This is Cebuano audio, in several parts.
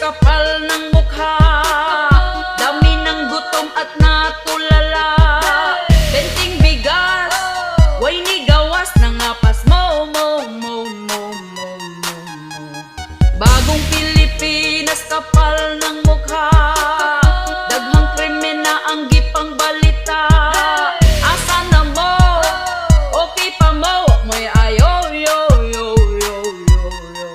Kapal ng mukha. Dami ng gutom at natulala. Benteng bigas, way ni gawas. Nangapas mo, mo, mo, mo, mo, mo, mo. Bagong Pilipinas, kapal ng mukha. Daghang krimen na ang gipang balita. Asa na mo? Okay pa mo? Mo'y ayo, yo, yo, yo, yo, yo.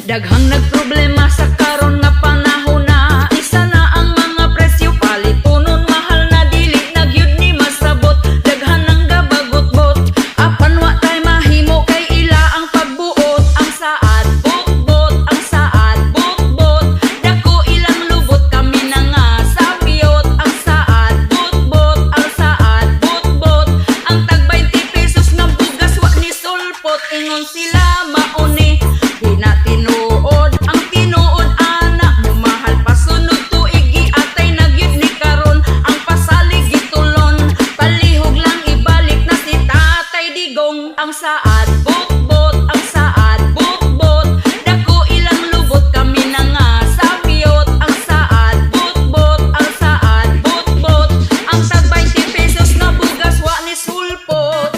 Daghang nagproblema sa karon nga panahon na. Isa na ang mga presyo, palitonon mahal na, dili na gyud ni masabot. Daghan ang gabagot-bot, apan wa tay mahimo kay ila ang pagbuot. Ang saad bot-bot, ang saad bot-bot, dako ilang lubot, kami na nga sapiyot. Ang saad bot-bot, ang saad bot-bot, ang tag 20 pesos nga bugas wa ni sulpot. Ingon sila mauni, di na tinuod. Ang tinuod ana, mumahal pa sunod tuig, giatay na gyud ni karon. Ang pasalig gitulon, palihog lang ibalik na si Tatay Digong. Ang saad bot-bot, ang saad bot-bot, dako ilang lubot, kami na nga sapiyot. Ang saad bot-bot, ang saad bot-bot, ang tag 20 pesos nga bugas wa ni sulpot.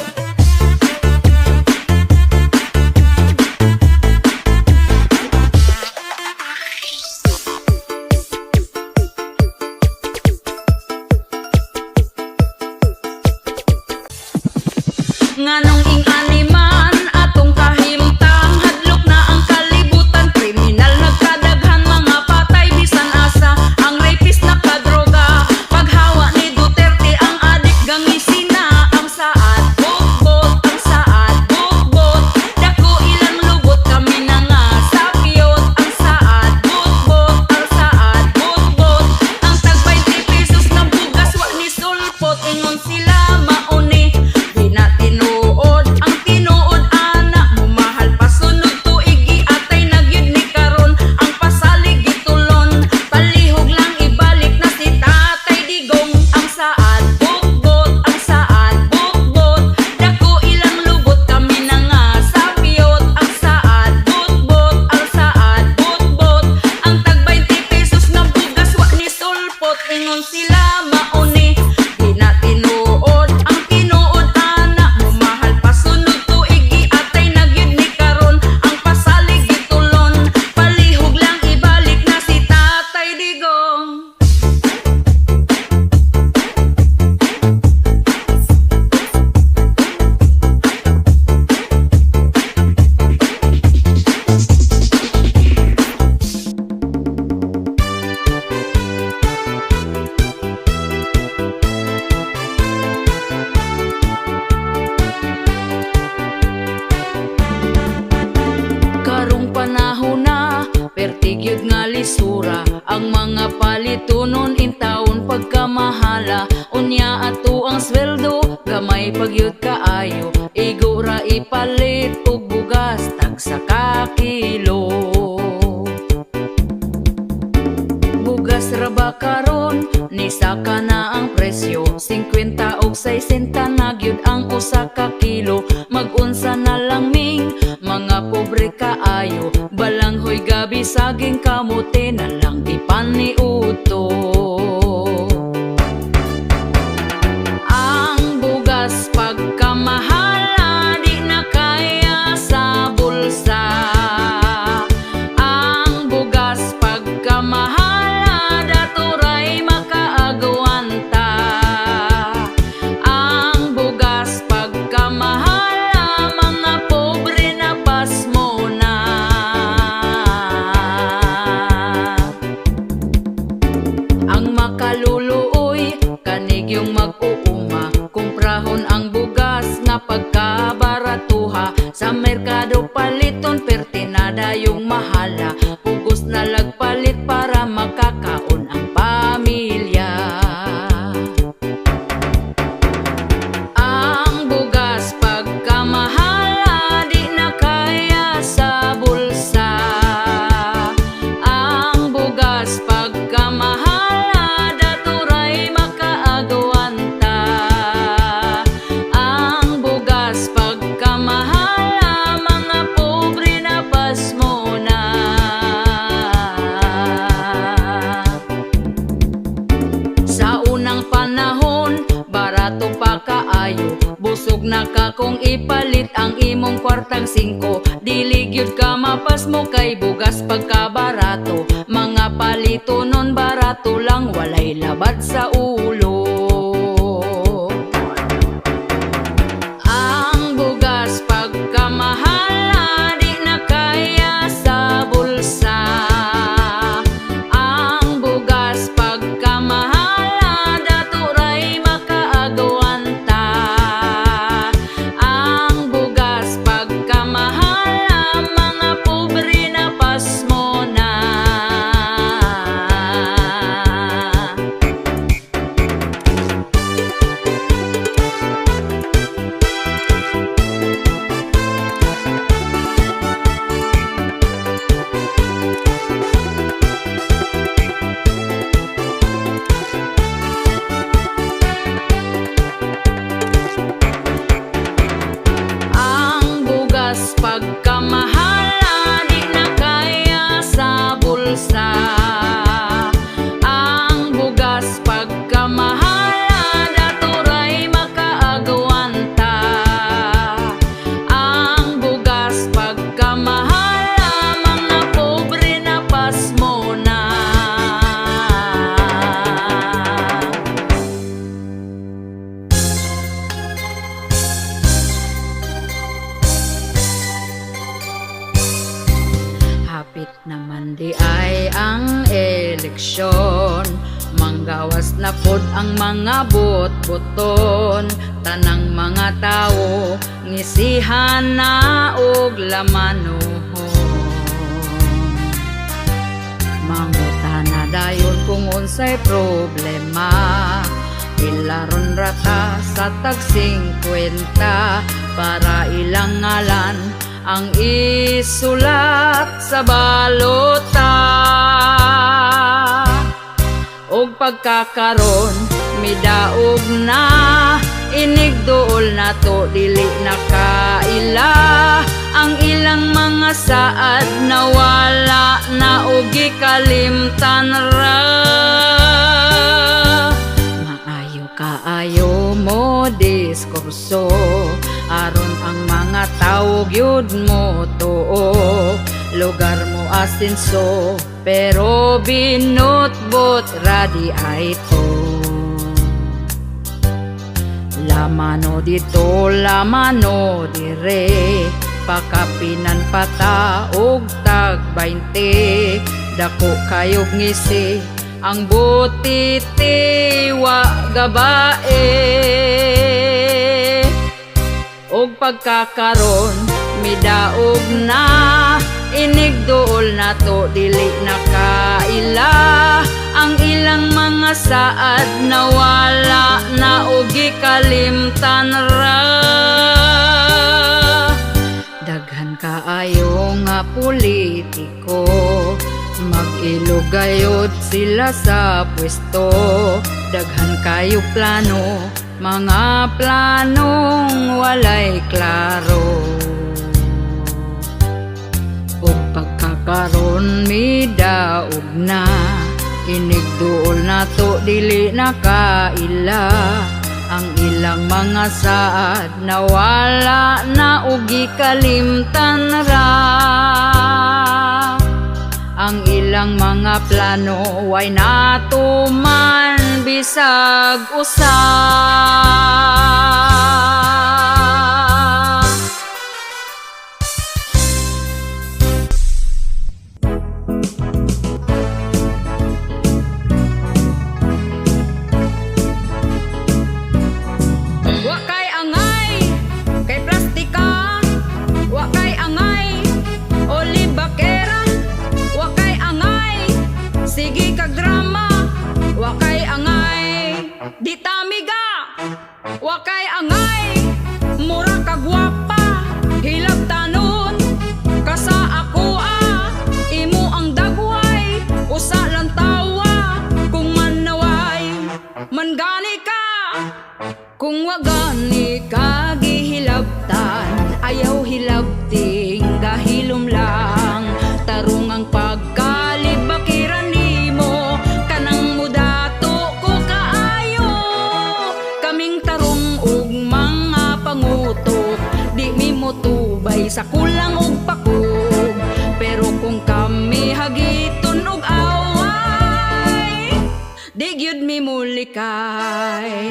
Nganong ing-ani man atong kahimtang, hadlok na ang kalibutan, kriminal nagkadaghan, mga patay bisan asa, ang rapist nakadroga, paghawa ni Duterte ang adik gangisina. Ang saad bot-bot, ang saad bot-bot, dako ilang lubot, kami na nga sapiyot. Ang saad bot-bot, ang saad bot-bot, ang tag 20 pesos nga bugas wa ni sulpot. Ingon sila mauni, di na tinuod. Ang tinuod ana, mumahal pa sunod tuig, giatay na gyud ni karon. Ang pasalig gitulon, palihog lang ibalik na si Tatay Digong. Ang saad bot-bot, ang saad bot-bot, dako ilang lubot, kami na nga sapiyot. Ang saad bot-bot, ang saad bot-bot, ang tag 20 pesos nga bugas wa ni sulpot. Ingon sila mauni, di na tinuod. Ang tinuod ana, mumahal pa sunod tuig, giatay na gyud ni karon. Ang pasalig gitulon, palihog lang ibalik na si Tatay Digong. Karong panahon na, perti gyud nga lisura. Ang mga palitonon intawon pagkamahala. Unya ato ang sweldo, gamay pagyud kaayo. Igo ra ipalit og bugas, tagsa ka kilo. Bugas ra ba karon, nisaka na ang presyo. 50 og 60 na gyud ang usa ka kilo. Mag-unsa na lang ming mga pobre kaayo. Balanghoy, gabi, saging, kamote na lang ipaniudto. Ang bugas pagkamahala, di na kaya sa bulsa. Ang bugas pagkamahala, daturay makaagwanta. Ang bugas pagkamahala, mga pobre na pasmo na. Ang makaluluoy, kanigyong mag-uuma, kumprahon ang bugas nga pagkabaratuha. Sa merkado paliton, pertinada yung mahala. Pugos na lagpalit para makakaon ang pamilya. Ang bugas pagkamahala, di na kaya sa bulsa. Ang bugas pagkamahala, daturay makaagwanta. Ang bugas pagkamahala, gyud ka mapasmo kay bugas pagkabarato. Mga palito nun barato lang, walay labad sa ulo. Ang bugas pagkamahala, di na kaya sa bulsa. Ang bugas pagkamahala, dato ray makaagwanta. Ang bugas pagkamahala, mga pobre na pasmo na. Ang bugas pagkamahala, di na kaya sa bulsa. Ang bugas pagkamahala, dato ray makaagwanta. Ang bugas pagkamahala, mga pobre na pasmo na. Hapit naman di ay ang eleksyon, manggawas na pod ang mga bot-boton. Tanang mga tawo ngisihan na og lamanohon. Mangutana dayon kung unsay problema, ilaron rata sa tag 50 para ilang ngalan ang isulat sa balota. Og pagkakaron midaog na, inigduol na to, dili na kaila. Ang ilang mga saad nawala na og gikalimtan ra. Maayo kaayo mo diskurso aron ang mga tawo gyud mo tuo. Lugar mo asenso pero binutbot ra di ay to. Lamano dito, lamano dire, pakapinan pata og tag 20. Dako kayog ngisi ang butiti, wa gabae. Og pagkakaron midaog na, inigduol na to, dili na kaila. Ang ilang mga saad nawala na og gikalimtan ra. Daghan kaayo nga politiko, mag-ilog gayod sila sa pwesto. Daghan kayo plano, mga planong walay klaro. Ug pagkakaron midaog na, inigduol na to, dili na kaila. Ang ilang mga saad nawala na og gikalimtan ra. Ang ilang mga plano way natuman bisag usa. Wa kay angay kay plastika, wa kay angay olibakera, wa kay angay sige kag drama, wa kay angay di tamiga, wa kay angay mura kag gwapa, hilabtanon ka sa akoa, imo ang dagway usa lang tawa, kung manaway man gani ka. Kung wa gani ka gihilabtan, ayaw hilabting gahilom lang. Tarong ang pagkalibakiran nimo, kanang mudato ko kaayo. Kaming tarong og mga pangutok, di mi motubay sa kulang og pako. mulikay.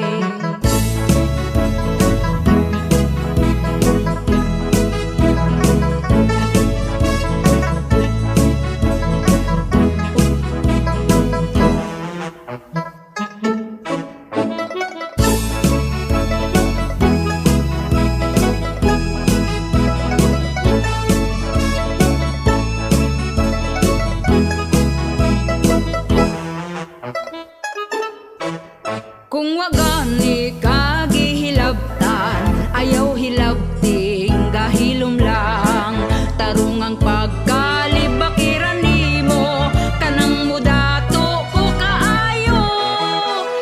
Kung wa gani ka gihilabtan, ayaw hilabting gahilom lang. Tarong ang pagkalibakiran nimo, kanang mudato ko kaayo.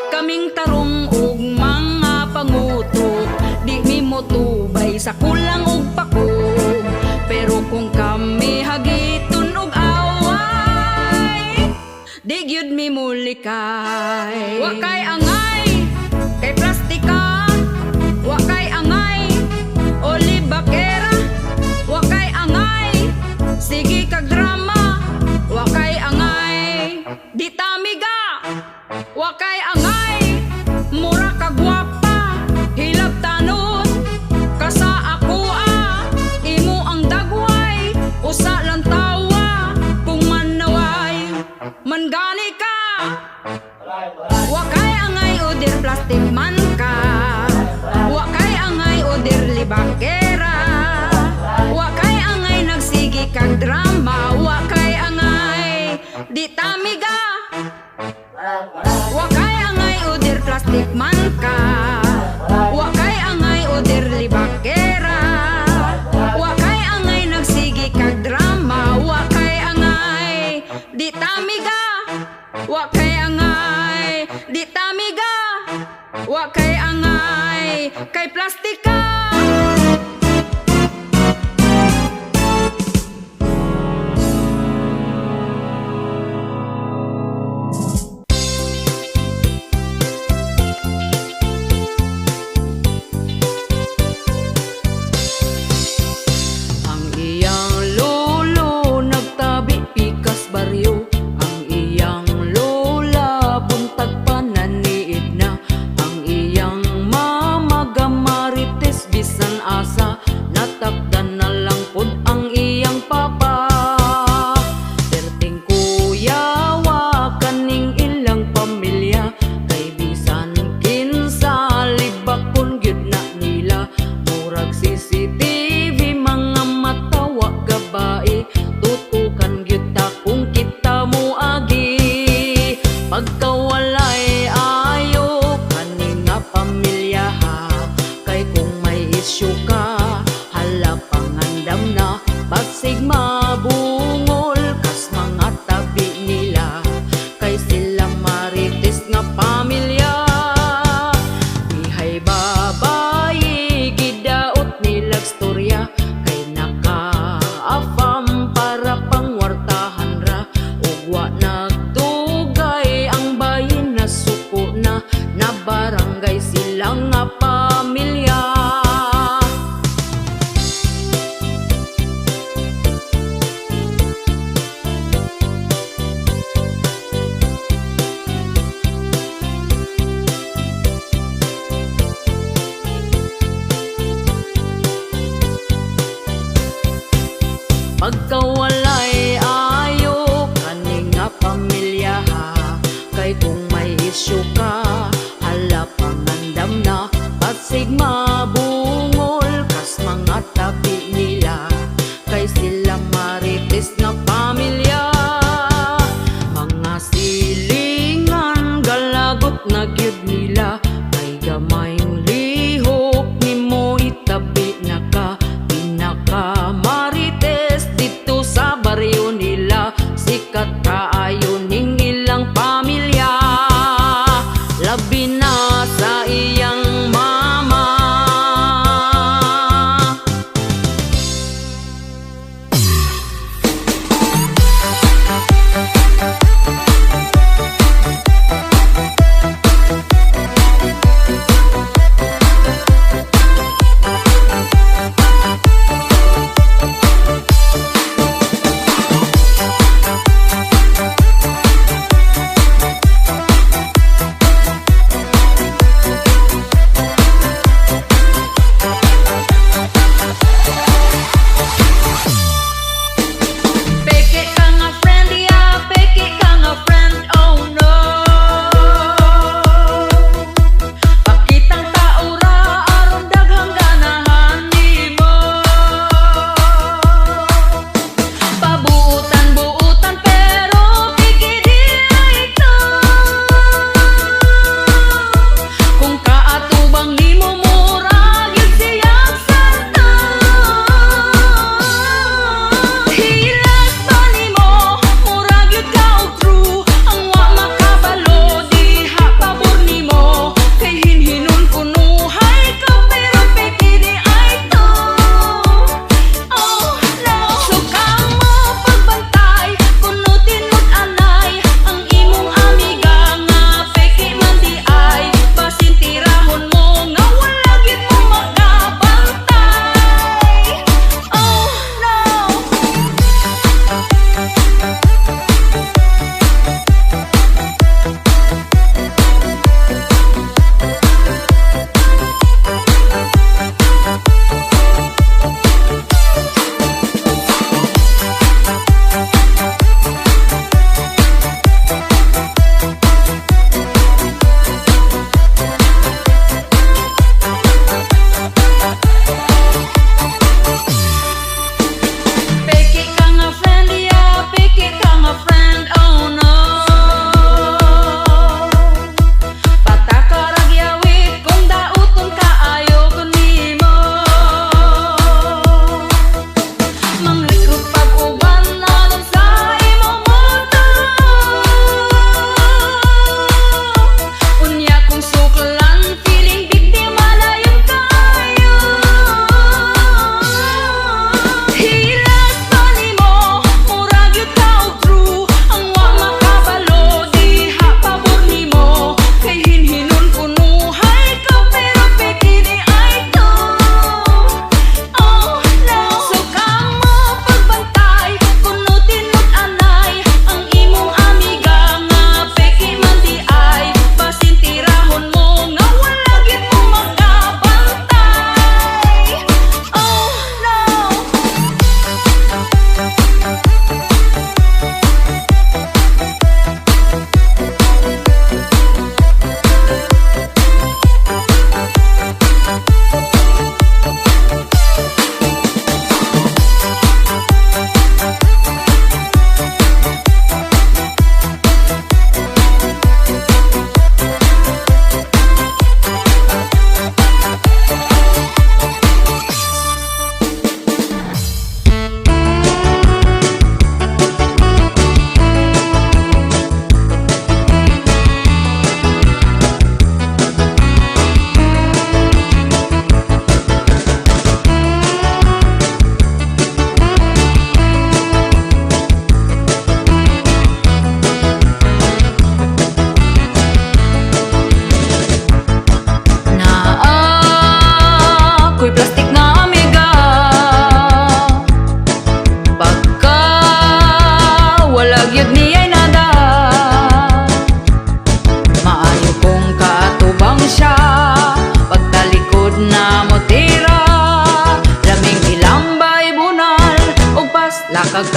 Kaming tarong og mga pangutok, di mi motubay sa kulang og pakog. Pero kung kami hagiton og away, di gyud mi mulikay. Wa kay angay, kay plastika. Wa kay angay, olibakera. Wa kay angay, sige kag drama. Wa kay angay, di tamiga. Wa kay angay, mura ka gwapa. Hilabtanon ka sa akoa. Imo ang dagway, usa lang tawa. Kung manaway, mangani ka. Wa kay angay oder plastic man ka. Wa kay angay oder libakera. Wa kay angay nagsige kag drama. Wa kay angay di tamiga. Wa kay angay oder plastic man ka. Wa kay angay oder libakera. Wa kay angay nagsige kag drama. Wa kay angay di tamiga. Wa kay angay di tamiga. Wa kay angay kay plastika. Ang iyang lolo nagtabi pikas baryo. Ang iyang lola buntag pananiid na. Ang iyang mama gamarites bisan asa. Natakdan na lang pod ang iyang papa. Perting kuyawa kaning ilang pamilya. Kay bisan kinsa libakon gyud na nila. Murag CCTV mga matawa gabae. Tutukan gyud ta kung kita moagi. Pagkawalay ayo kani nga pamilya ha. Kay kung may isyu ka, hala pangandam na. Basig mabungol kas mga tabi nila. Kay sila marites nga pamilya. Ihay babayi gidaot nilag storya. Kay nakaafam para pangwartahan ra. Ug wa nagdugay ang bayin na suko na. Na barangay sila nga pamilya. Pagkawalay ayo kani nga pamilya ha. Kay kung may isyu ka, hala pangandam na. Basig mabungol kas mga tabi nila. Kay sila marites nga pamilya. Mga silingan galagot na gyud nila. Kay gamayng lihok nimo itabi na ka. Pinaka marites dito sa baryo nila. Sikat kaayo ning ilang pamilya. Labi na sa iyang mama.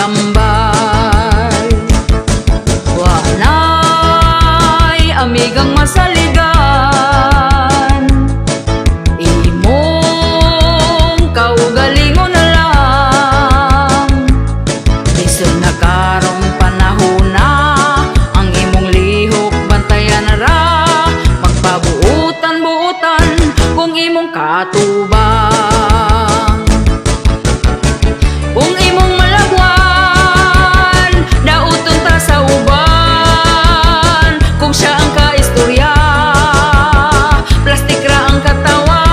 tambal. Wa na'y amigang masaligan. Imong kaugalingon na lang. Lisod na karong panahona. Ang imong lihok bantayan na ra. Magpabuotan-buotan kung imong katubang. Kung imong malabwan, dauton ta sa uban. Kung siya ang kaistorya, plastik ra ang katawa.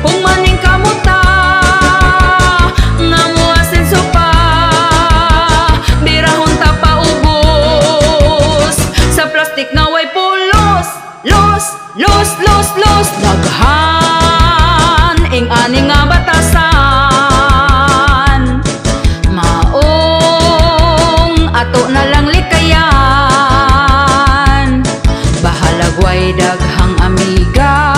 Kung maningkamot ta nga moasenso pa, birahon ta paubos sa plastik nga way pulos. Los, los, los, los. Daghan ing-ani nga batasan, maong ato na lang likayan. Bahalag way daghang amiga,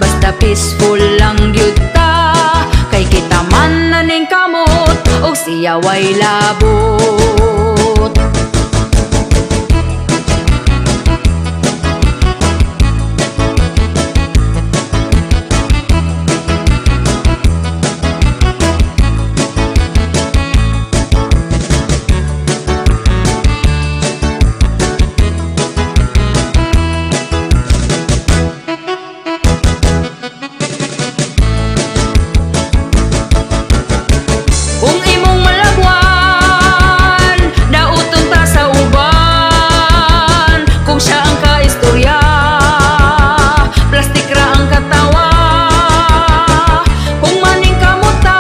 basta peaceful lang gyud ta, kay kita man naningkamot og siya way labot. Kung imong malabwan, dauton ta sa uban. Kung siya ang kaistorya, plastik ra ang katawa. Kung maningkamot ta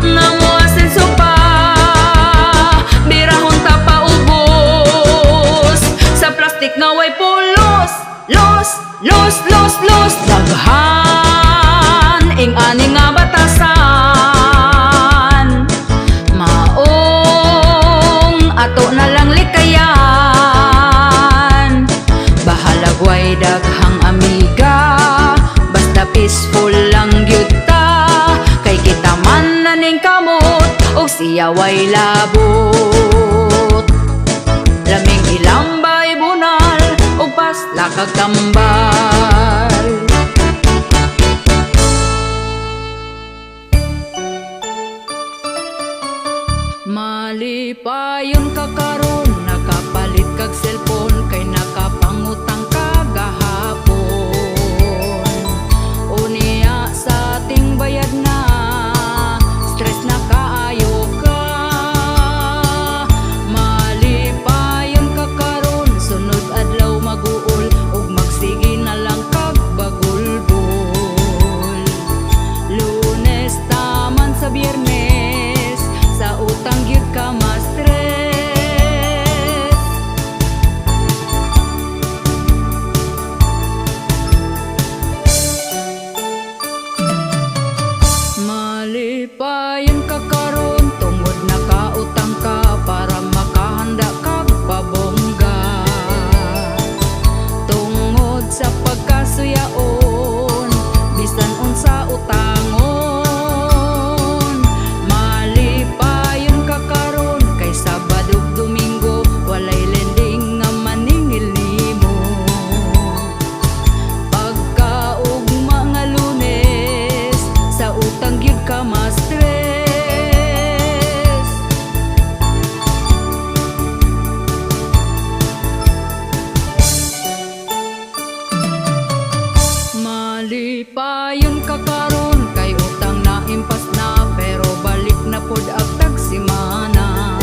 nga moasenso pa, birahon ta paubos sa plastik nga way pulos. Los, los, los, los. Daghan ing-ani nga batasan, maong ato na lang likayan. Bahalag way daghang amiga, basta peaceful lang gyud ta, kay kita man naningkamot og siya way labot. Laming ilambay bunal og paslakag tambal. Malipayon ka karon, nakapalit kag cellphone, kay nakapangutang ka gahapon. Unya sa ting bayad na, stress na kaayo ka. Malipayon ka karon, sunod adlaw maguol ug magsige na lang kag bagulbol. Lunes taman sa Biyernes, sa utang gyud ka ma-stress. Malipayon ka karon tungod nakautang ka para makahanda kag pabongga. Tungod sa pagkasuyaon, bisan unsa utangon. Malipayon ka karon kay Sabado ug Domingo, walay lending nga maningil nimo. Pagkaugma nga Lunes, sa utang gyud ka ma-stress. Malipayon ka karon kay utang na impas na, pero balik na pod ang tagsimana.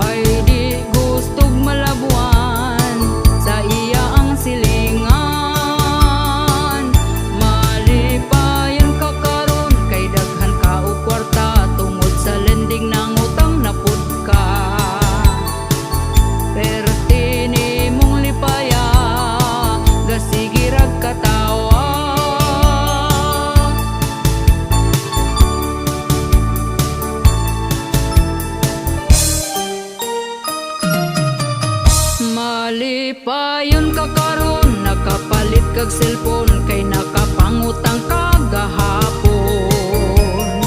Kay di gustog malabuan sa iya ang silingan. Malipayon ka karon kay daghan ka og kwarta tungod sa lending nangutang na pud ka. Perti nimong lipaya, gasige rag katawa. Malipayon ka karon, nakapalit kag cellphone, kay nakapangutang ka gahapon.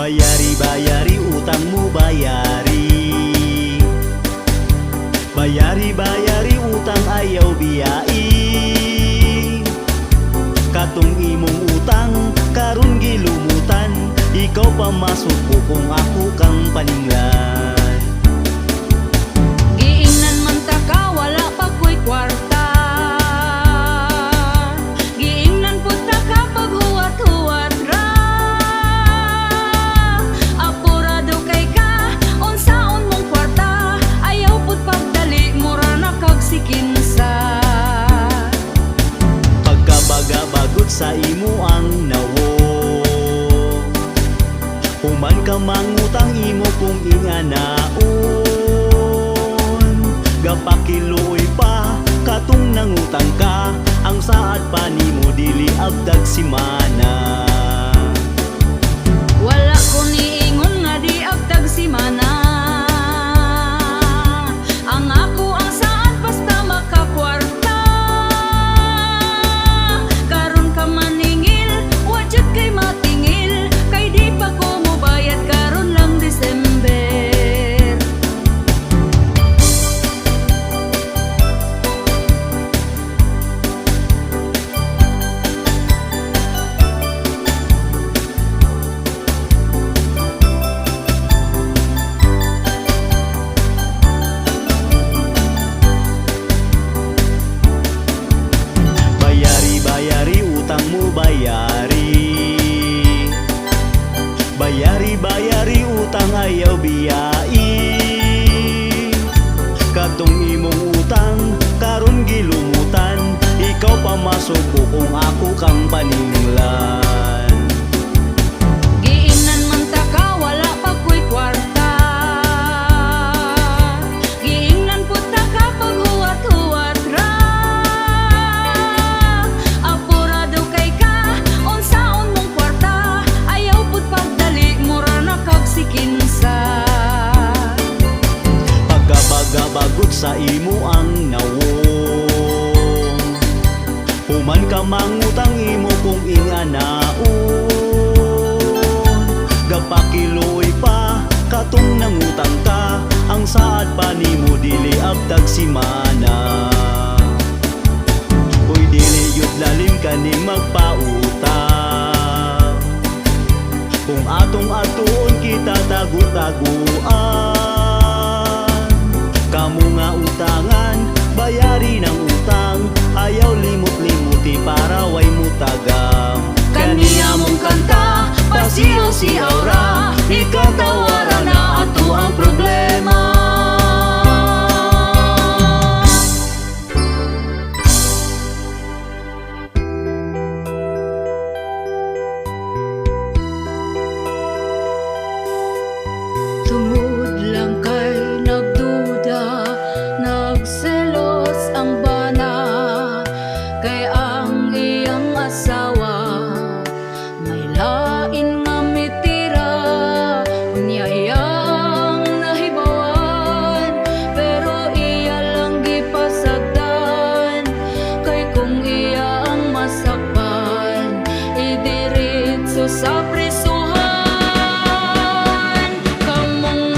Bayari, bayari, utang mo bayari. Bayari, bayari, utang ayaw biyai. Katong imong utang karon gilumutan. Ikaw pa masuko kung ako kang paninglan. Giingnan man ta ka, wala pa ko'y kwarta. Giingnan pud ta ka, paghuwat-huwat ra. Apurado kay ka, unsaon mong kwarta? Ayaw pud pagdali, mura na kag sikinsa. Pagkabaga-bagod sa imo ang nawong. Human ka mangutang, imo kong inganaon. Gapakiluoy pa katong nangutang ka. Ang saad pa nimo dili abdag simana. Wala ko niingon nga di abtag simana. Ang ako ang saad basta makakwarta. Karon ka maningil, wa jud kay matingil, kay di pa ko mobayad karon lang December. Bayari, bayari, utang mo bayari. Bayari, bayari, utang ayaw biyai. Katong imong utang karon gilumutan. Ikaw pa masuko kung ako kang paninglan. Giingnan man ta ka, wala pa ko'y kwarta. Giingnan pud ta ka, paghuwat-huwat ra. Apurado kay ka, unsaon mong kwarta? Ayaw pud pagdali, mura na kag sikinsa. Pagkabaga-bagot sa imo ang nawong. Human ka mangutang, imo kong inganaon. Gapakiluoy pa katong nangutang ka. Ang saad pa nimo dili abtag simana. Uy, dili yun lalim kaning magpautang. Kung atong atuon kita tagu-taguan. Kamu nga utangan, bayari ng utang. Ayaw limot-limuti para way mutagam. Kaniya mong kanta, pasiyaw-siyaw ra. Ikatawara na ato ang problema. Tungod lang kay nagduda, nagselos ang bana, kay ang iyang asawa may lain nga mitira. Unya iyang nahibawan, pero iya lang gipasagdan, kay kung iya ang masakpan, idiretso sa prisuhan. Kamong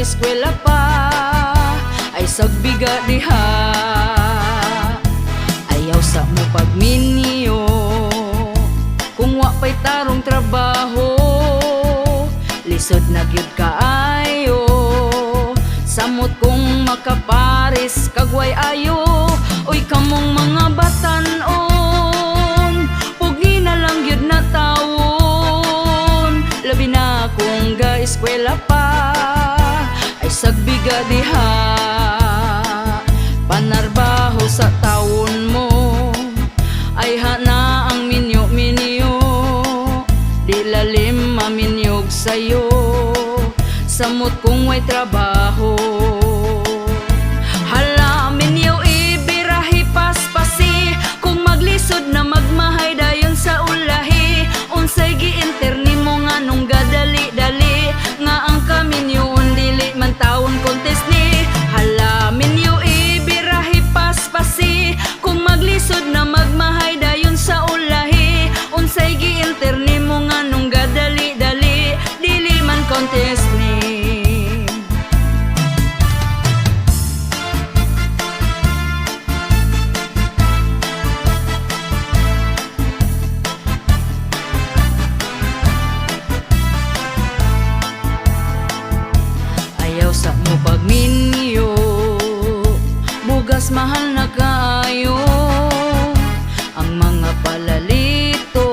ga-eskwela pa ay sagbiga diha. Ayaw sa mo pagminyo kung wa pa'y tarong trabaho. Lisod na gyud kaayo, samot kung makapares kag way ayo. Uy, kamong mga batan-on, pugi na lang gyud na tawon. Labi na kung ga-eskwela pa ay sagbiga diha. Panarbaho sa tawon mo ay hana ang minyo-minyo. Di lalim maminyog sayo, samot kung way trabaho. Hala, minyo ibirahi paspasi. Kung maglisod na magmahay dayon sa ulahi. Unsay gi-enter nimo nga nung gadali-dali, nga ang kaminyoon dili man tawon contest ni? Hala, minyo ibirahi paspasi. Kung maglisod na magmahay dayon sa ulahi. Unsay gi-enter nimo nga nung gadali-dali, dili man contest ni? Ayaw sa mo pagminyo, bugas mahal na kaayo. Ang mga palaliton,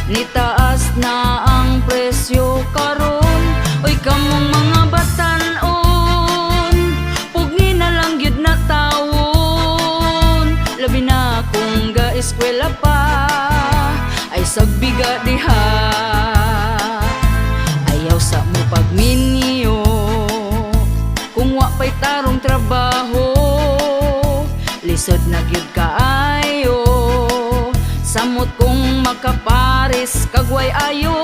nitaas na ang presyo karon. Uy, kamong mga batan-on, pugni na lang gyud na tawon. Labi na kung ga-eskwela pa ay sagbiga diha. Ayaw sa mo pagminyo kung wa pa'y tarong trabaho. Lisod na gyud kaayo, samot kung makapares kag way ayo.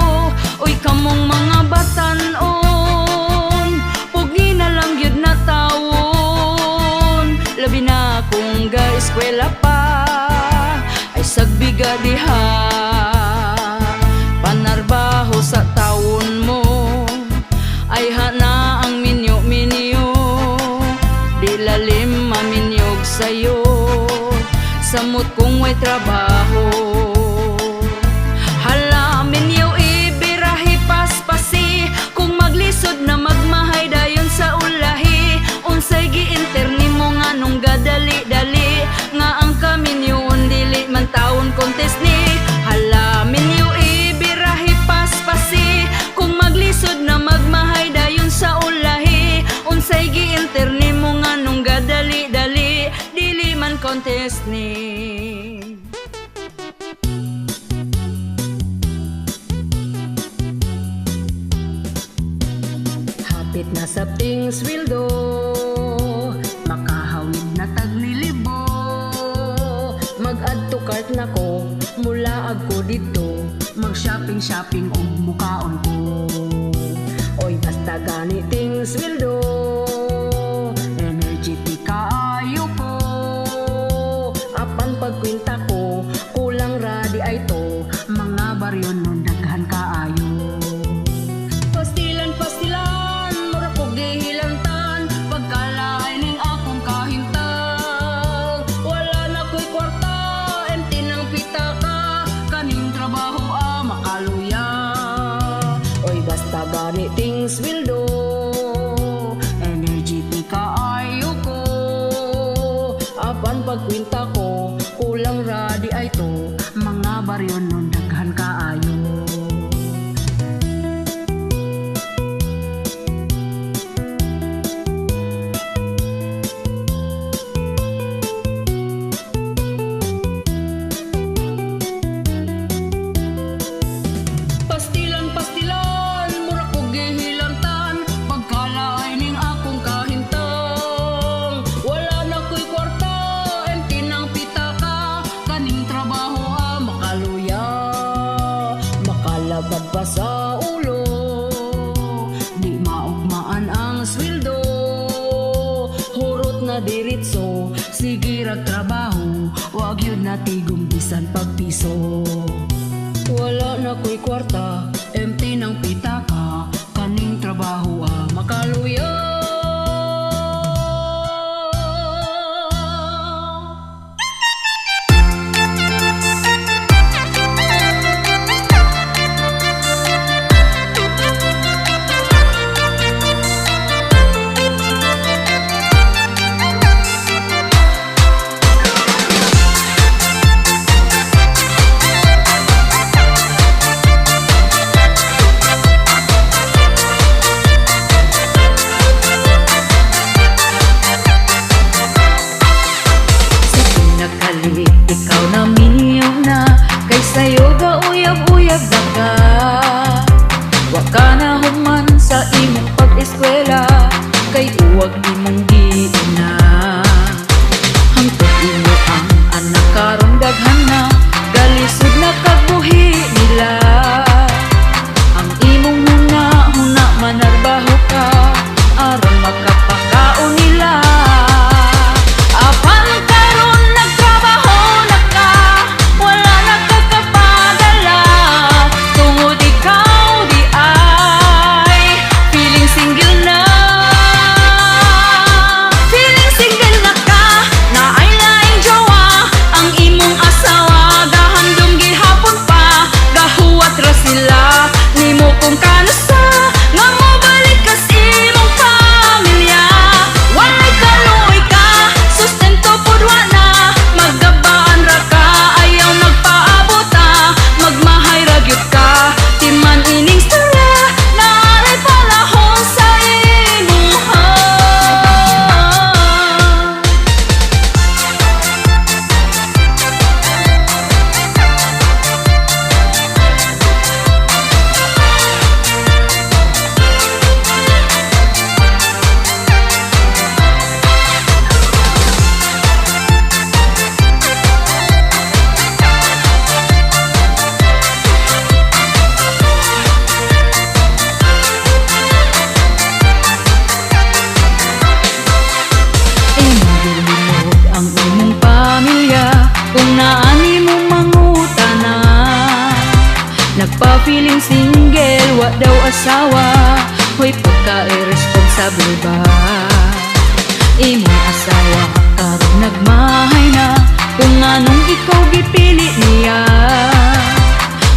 Uy, kamong mga batan-on, pugi na lang gyud na tawon. Labi na kung ga-eskwela pa ay sagbiga diha. Panarbaho sa tawon mo ay hana ang minyo-minyo. Di lalim maminyog sayo, samot kung way trabaho. Hala, minyo ibirahi paspasi. Kung maglisod na magmahay dayon sa ulahi. Unsay gi-enter nimo nga nung gadali-dali, nga ang kaminyoon dili man tawon contest ni? Hala, minyo ibirahi paspasi. Kung maglisod na magmahay dayon sa ulahi. Unsay gi-enter nimo nga nung gadali-dali, dili man contest ni? Hapit na sabting sweldo, makahawid na taglilibo. Mag-add to cart na ko, mulaag ko dito. Mag-shopping shopping og mukaon ko. Oy, basta gani ting sweldo, energetic kaayo ko. Apan pagkwenta ko, kulang ra di ay to. Mga baryo nun daghan kaayo. Pastilan, pastilan, mura kog gihilantan. Pagkalain ning akong kahimtang, wala na ko'y kwarta, empty ng pitaka. Kaning trabaho ah, makaluya. Oy, basta gani ting sweldo, energetic kaayo ko. Apan pagkwenta ko, kulang ra di ay to. Mga baryo nun daghan kaayo. Pastilan, pastilan, mura kog gihilantan. Pagkalain ning akong kahimtang, wala na ko'y kwarta, empty ng pitaka. Kaning trabaho ah, makaluya. Makalabad pa sa ulo, di maugmaan ang sweldo. Hurot na diretso, sige rag trabaho. Wag yun na tigom bisan pagpiso. Wala na ko'y kwarta, empty ng pitaka. Kaning trabaho ah, makaluya. Nahuman sa imong pag-eskwela, kay uwag imong giuna. Hangtod imo ang anak karon daghan na, galisod na kag buhi nila. Ang imong huna-huna, manarbaho ka aron makapakaon nila. Apan karon nagtrabaho na ka, wala na ka kapadala tungod ikaw diay feeling single na. Feeling single na ka, naay laing jowa. Ang imong asawa gahandom gihapon pa, gahuwat ra sila nimo kung kanusa nga mobalik ka sa imong pamilya. Walay kaluoy ka, sustento pud wa na, maggabaan ra ka, ayaw nagpaabota, magmahay ra gyud ka. Timan ining storya, naaray panahon sa imuha. Imong gilimod ang imong pamilya kung naa nimo mangutana. Nagpa-feeling single, wa daw asawa. Hoy, pagka-irresponsible ba? Imong asawa karon nagmahay na, kung anong ikaw gipili niya.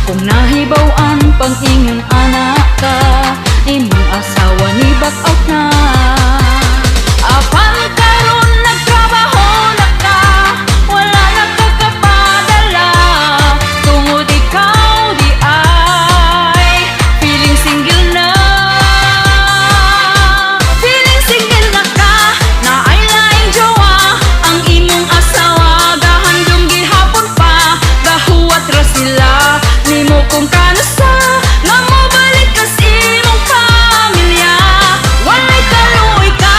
Kung nahibaw-an pang ingon anak ka, imong asawa ni back out na. Apan karon nagtrabaho na ka, wala na ka kapadala tungod ikaw diay feeling single na. Feeling single na ka, naay laing jowa. Ang imong asawa gahandom gihapon pa, gahuwat ra sila nimo kung kanusa nga mobalik ka sa imong pamilya. Walay kaluoy ka,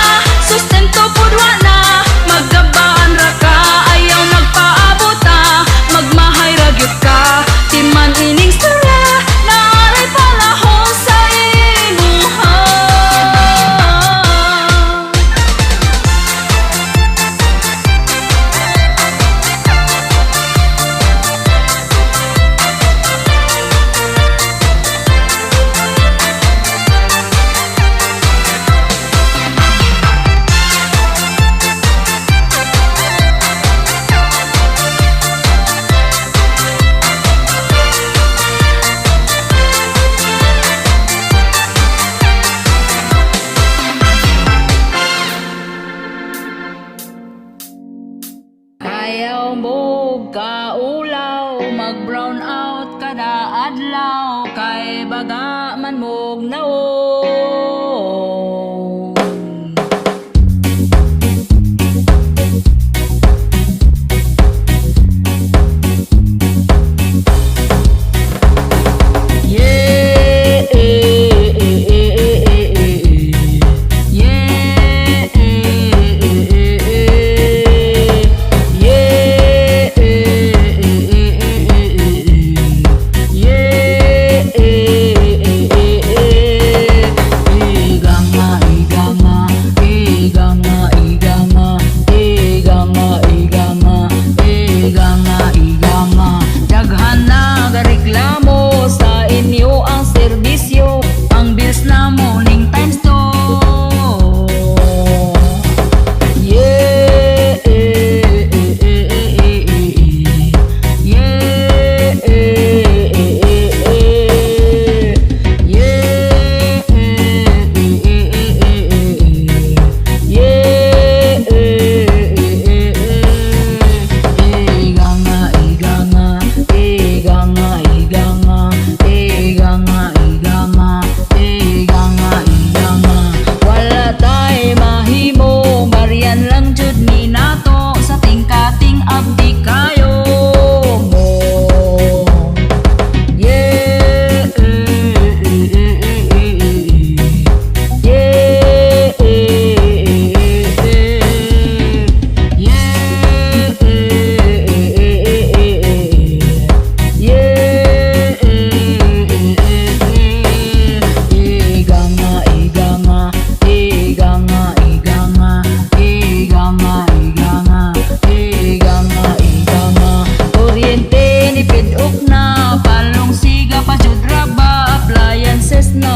sustento pud wa na, maggabaan ra ka, ayaw nagpaabota, magmahay ra gyud ka. Timan ining storya, naaray panahon sa imuha. Ayaw mo kaulaw, mag brown out kada adlaw, kay baga man mog naong. Yeah, eh, eh, eh, eh, eh, eh, eh. Yeah, eh, eh, eh, eh. Yeah, eh, eh, eh, eh, eh, eh. Yeah, eh, eh, eh, eh.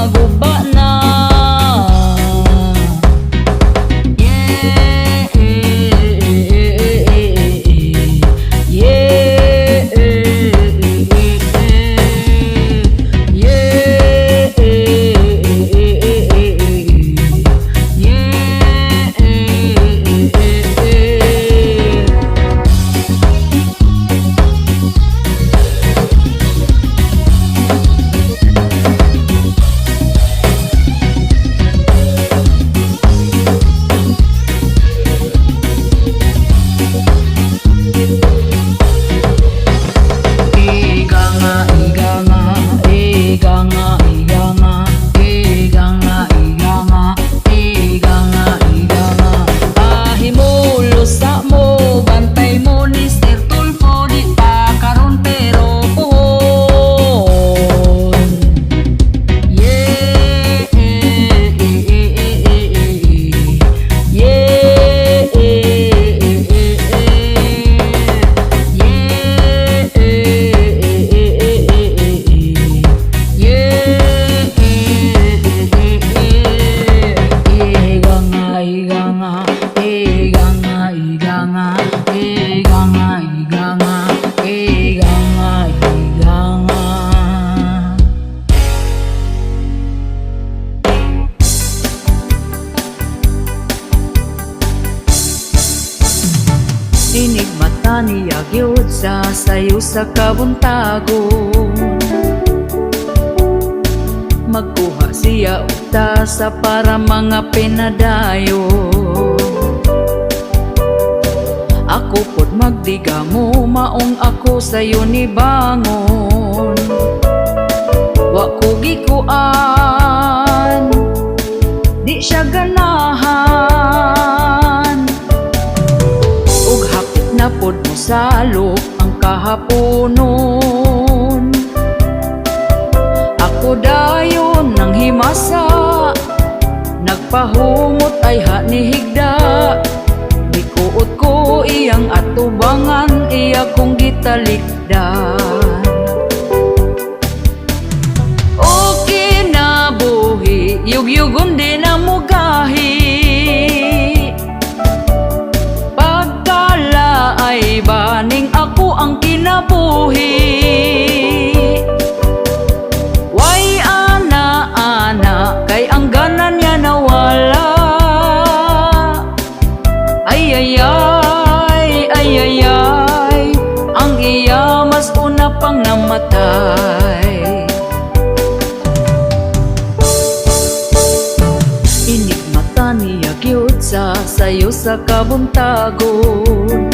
Maguba na. Yeah. Iga nga, iga nga, iga nga, iga nga, iga nga, iga nga, iga nga, iga nga. Pahimulos sa mo, bantay mo ni Sir Tulfo, di pa karon pero puhon. Yeah. Iga nga, iga nga, iga nga, iga nga, iga nga, iga nga, iga nga, iga nga. Inigmata niya gyud sa sayo sa kabuntagon. Magkuha siya og tasa para mga pinadayon. Ako pod magdigamo, maong ako sayo ni bangon. Wa ko gikuan, di siya ganahan. Ug hapit na pod mosalop ang kahaponon. Ako dayon nang himasa, nagpahumot ay ha ni higda. Gikuot ko iyang atubangan, iya kong gitalikdan. O kinabuhi, yugyugon di na mugahi. Pagkala ay baning ako ang kinabuhi. Way ana ana kay ang gana niya nawala. Ay ay ay ay ay ay, ang iya mas una pang namatay. Inigmata niya gyud sa sayo sa kabuntagon.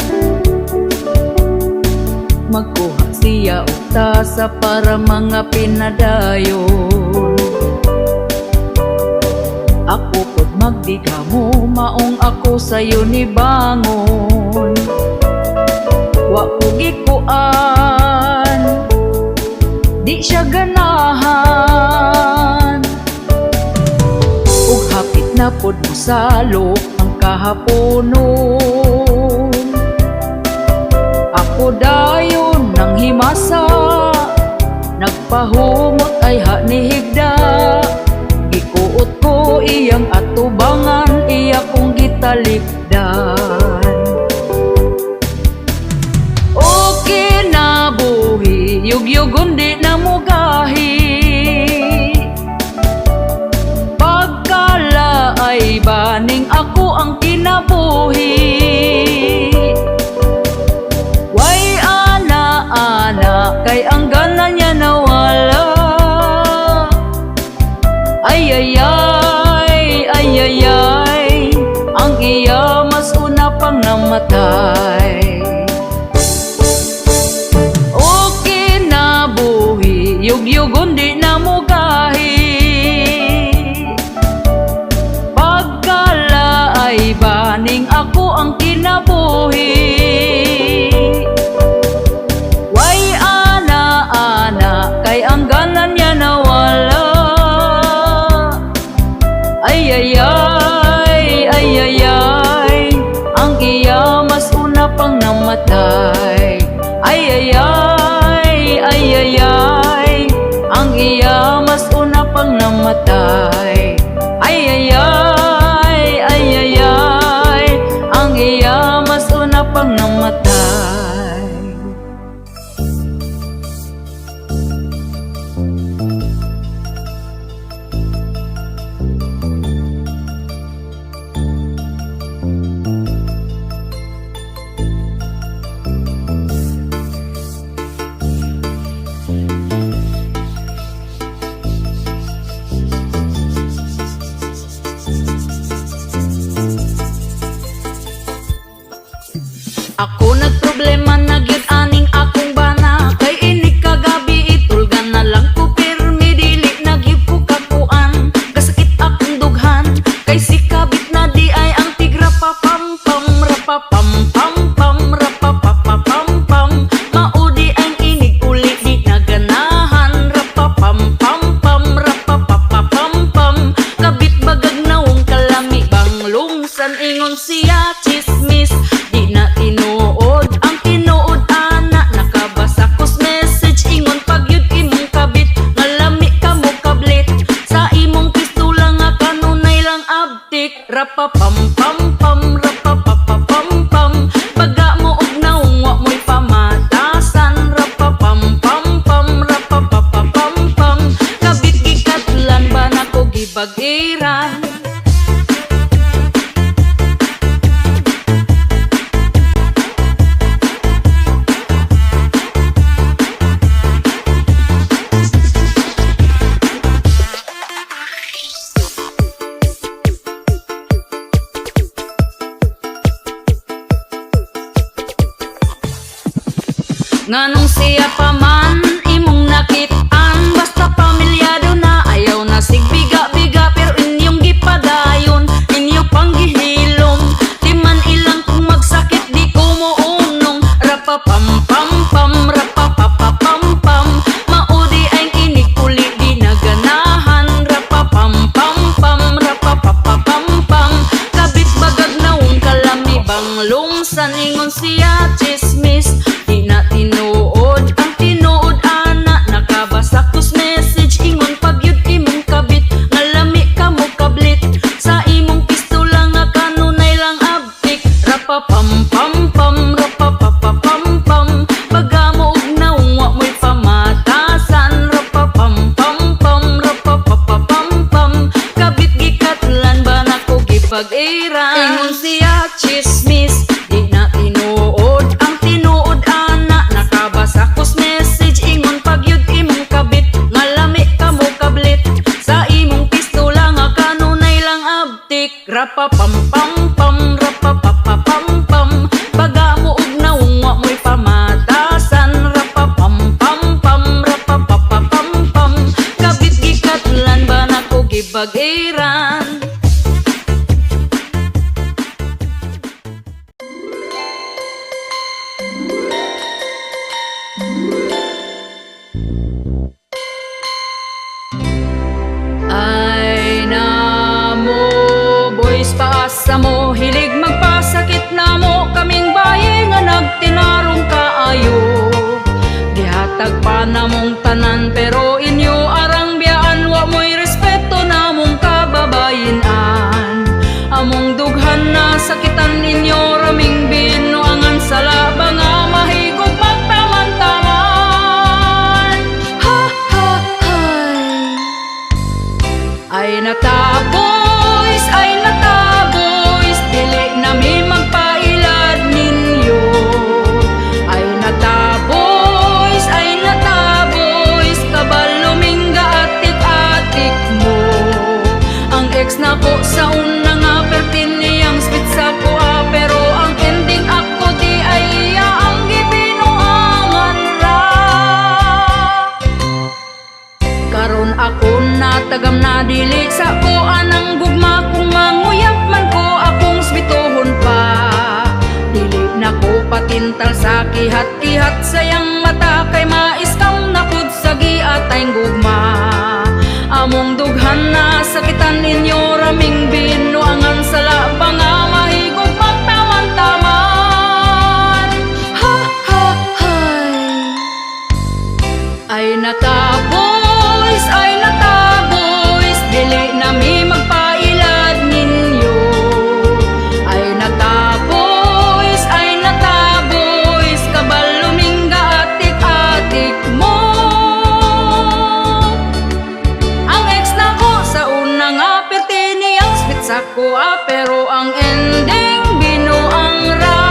Magkuha siya og tasa para mga pinadayon. Ako pod magdigamo, maong ako sayo ni bangon. Wa ko gikuan, di siya ganahan. Ug hapit na pod mosalop ang kahaponon. Ako dayon nang himasa, nagpahumot ay ha ni higda. Gikuot ko iyang atubangan, iya kong gitalikdan. O kinabuhi, yugyugon di na mugahi. Pagkala ay baning ako ang kinabuhi. Way ana ana kay ang gana niya nawala. Ay ay ay ay ay ay, ang iya mas una pang namatay. O kinabuhi, yugyugon di na mugahi. Pagkala ay baning ako ang kinabuhi. Way ana ana kay ang gana niya nawala. Ay ay ay ay ay ay, ang iya mas una pang namatay. Ay ay ay ay ay ay, ang iya mas una pang namatay. namatay. Ay ay ay, ay ay ay, ang iya mas una pang namatay. Ako nagproblema na gyud aning akong bana, kay inig kagabi itulgan na lang ko pirmi, dili na gyud ko kakuan, kasakit akong dughan kay si kabit na di ay ang tigra pa pam pam rapa pam pam pam rapa pa pa pam pam, maudi ang inig uli di naganahan, rapa pam pam pam rapa pa pa pam pam, kabit bagag nawong kalami bang lungsan, ingon siya chismis di na tinuod. Ang tinuod ana, nakabasa kos message, ingon pagyud imong kabit nga lami ka mo kablit sa imong pistola nga kanunay lang abtik, rapa pam pam pam rapa pa pa pam pam, baga mo og naong wa mo'y pamatasan, rapa pam pam pam rapa pa pa pam pam, kabit gikatlan ba nako gibag-iran. Nganong siya pa man imong nakit-an, basta pamilyado na ayaw na sigbiga-biga, pero inyong gipadayon, inyo pang gihilom, di man ilang kung magsakit di ko mounong, rapa pam pam pam rapa pa pa pam pam, maudi ang inig uli di naganahan, rapa pam pam pam rapa pa pa pam pam, kabit bagag naong kalami bang lungsan, ingon siya chismis di na tinuod. Ang tinuod ana, nakabasa kos message, ingon pagyud imong kabit nga lami ka mo kablit sa imong pistola nga kanunay lang abtik, rapa pam pam pam rapa pa pa pam pam, baga mo og naong wa mo'y pamatasan, rapa pam pam pam rapa pa pa pam pam, kabit gikatlan ba nako gibag-iran, ingon siya chismis di na tinuod. Ang tinuod ana, nakabasa kos message, ingon pagyud imong kabit nga lami ka mo kablit sa imong pistola nga kanunay lang abtik, rapa pam pam pam rapa pa pa pam pam, baga mo og naong wa mo'y pamatasan, rapa pam pam pam rapa pa pa pam pam, kabit gikatlan ba nako gibag-iran. Ay namo boys, paasa mo, hilig magpasakit na mo, kaming baye nga nagtinarong kaayo, gihatag pa namong tanan pero inyo arang biyaan, wa mo'y respeto namong kababayenan, among dughan na sakitan ninyo raming binuangan, sa labang nga mahigog magtaman-taman. Ha ha hay. Ay nata boys, ay nata boys, dili na mi magpailad ninyo. Ay nata boys, ay nata boys, kabalo mingga atik-atik mo. Ang ex na ko sa una nga pertin niyang spit sa kuha, pero ang ending ako di ay iya ang gibinuangan ra. Karon ako natagam na dili sa ko anang gugma, kung manguyab man ko akong swituhon pa. Dili na ko patintal sa kihat-kihat sayang mata, kay maiskam na pud sa giatay gugma. Among dughan na sakitan ninyo raming binuangan, sa labang nga mahigog magtaman-taman. Ha ha hay. Ay nata boys, ay nata boys, ako ah, pero ang ending binuang ra.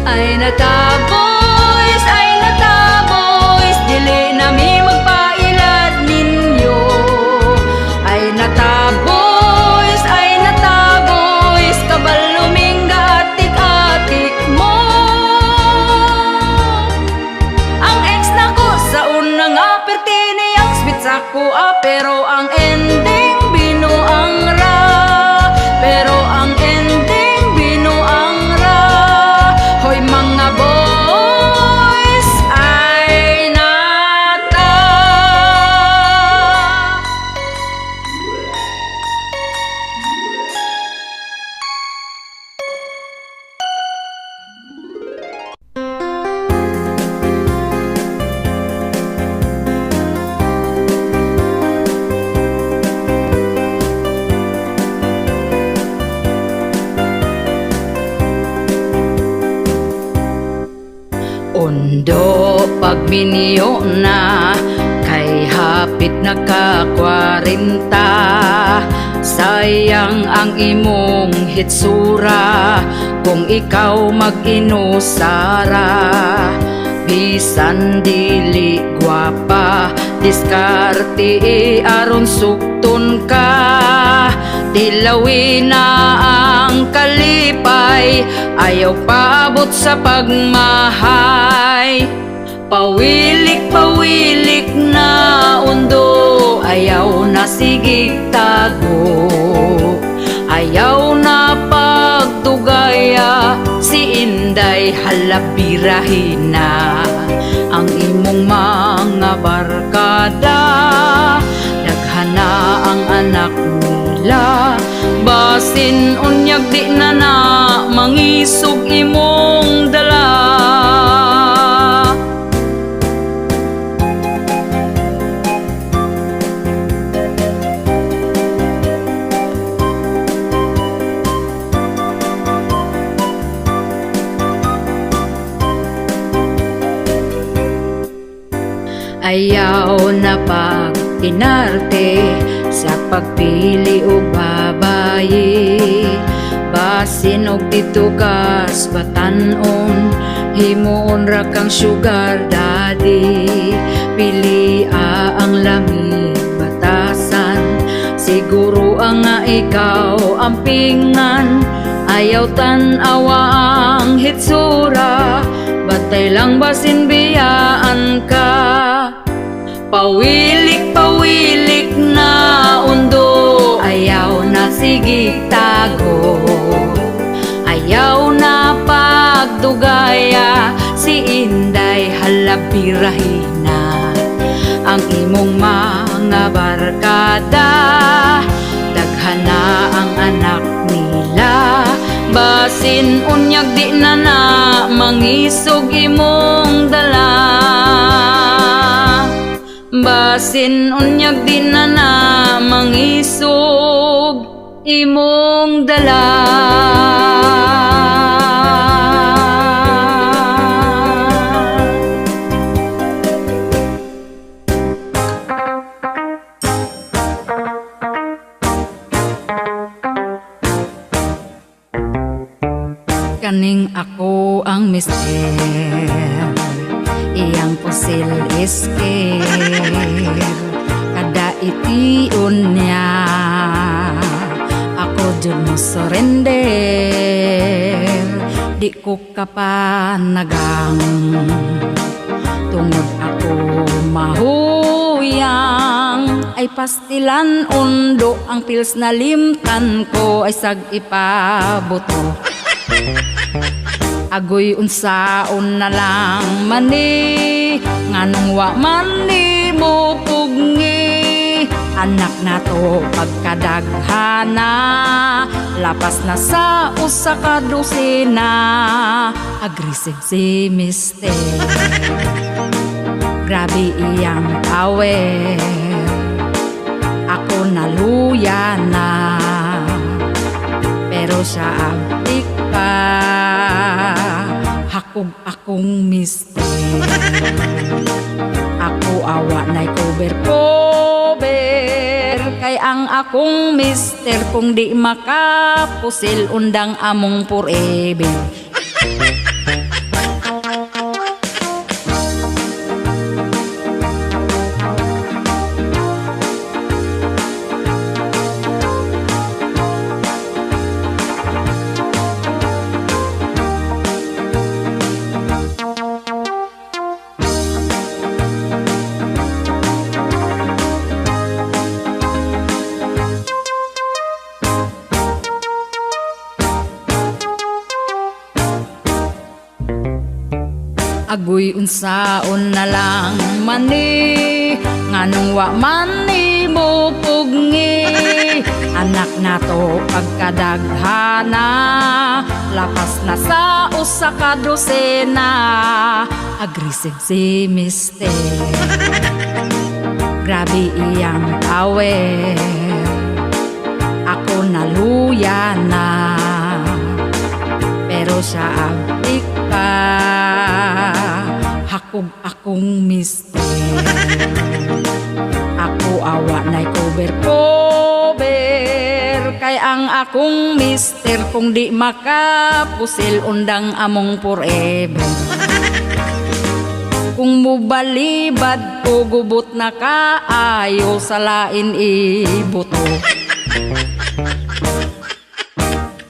Ay nata boys, ay nata boys, dili na mi magpailad ninyo. Ay nata boys, ay nata boys, kabalo ming gaatik-atik mo. Ang ex nako sa una nga perti niyang sweet sa ah, pero ang ending binuang ra. Pero ang ending binuang ra. Hoy mga boys, ay nata. Undo pagminyo na kay hapit naka 40. Sayang ang imong hitsura kung ikaw mag-inusara. Bisan dili gwapa, diskarte aron sukton ka. Tilawi na ang kalipay, ayaw paabot sa pagmahay. Pawilik, pawilik na undo, ayaw na sige tago. Ayaw na pagdugaya, si Inday halabirahin na. Ang imong mga barkada, daghan na ang anak nila. Basin unyag di na na, mangisog imong dala. Ayaw na pagtinarte sa pagpili og babaye. Basin og dito kas batan-on, himuon ra kang sugar daddy. Pili ang lami batasan, siguro ang nga ikaw ang pingan. Ayaw tan-awa ang hitsura, batay lang basin biyaan ka. Pawilik, pawilik na undo, ayaw na sige tago. Ayaw na pagdugaya, si Inday halabirahin na. Ang imong mga barkada, daghan na ang anak nila. Basin unyag di na na, mangisog imong dala. Basin unyag di na na, mangisog imong dala. Kaning ako ang mister, iyang pusil isker. Kada tion niya, ako jud mo surrender. Di ko kapanagang, tungod ako mahuyang. Ay pastilan undo, ang pills na limtan ko ay sag ipabuto. Agoy unsaon na lang mani, nganong wa man ni mo pugngi. Anak na to pagkadaghana, lapas na sa usa ka dosena. Aggressive si mister, grabe iyang power. Ako naluya na, pero siya abtik pa. Hakog akong mister, ako akong mister kung di makapusil, undang among forever. Agoy, unsaon na lang mani, nganong wa man ni mo pugngi? Anak nato pagkadaghana, lapas na sa 1 ka dosena. Aggressive si mister, grabe iyang power. Ako naluya na, pero siya abtik pa. Hakog akong mister. Ako awa na'y cover cover, kay ang akong mister kung di makapusil, undang among forever. Kung mubalibad ko, gubot na kaayo sa lain ibuto.